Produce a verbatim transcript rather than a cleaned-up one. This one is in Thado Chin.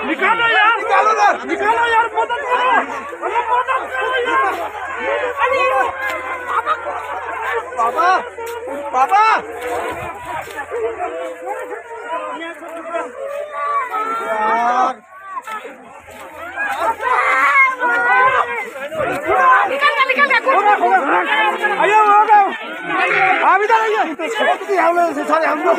निकालो यार, निकालो यार, निकालो यार, मदद करो, अरे मदद करो यार। अरे बाबा, बाबा। यार। निकल गया, निकल गया। आइए, हो गया। आप इधर आइए। हम लोग सारे, हम लोग।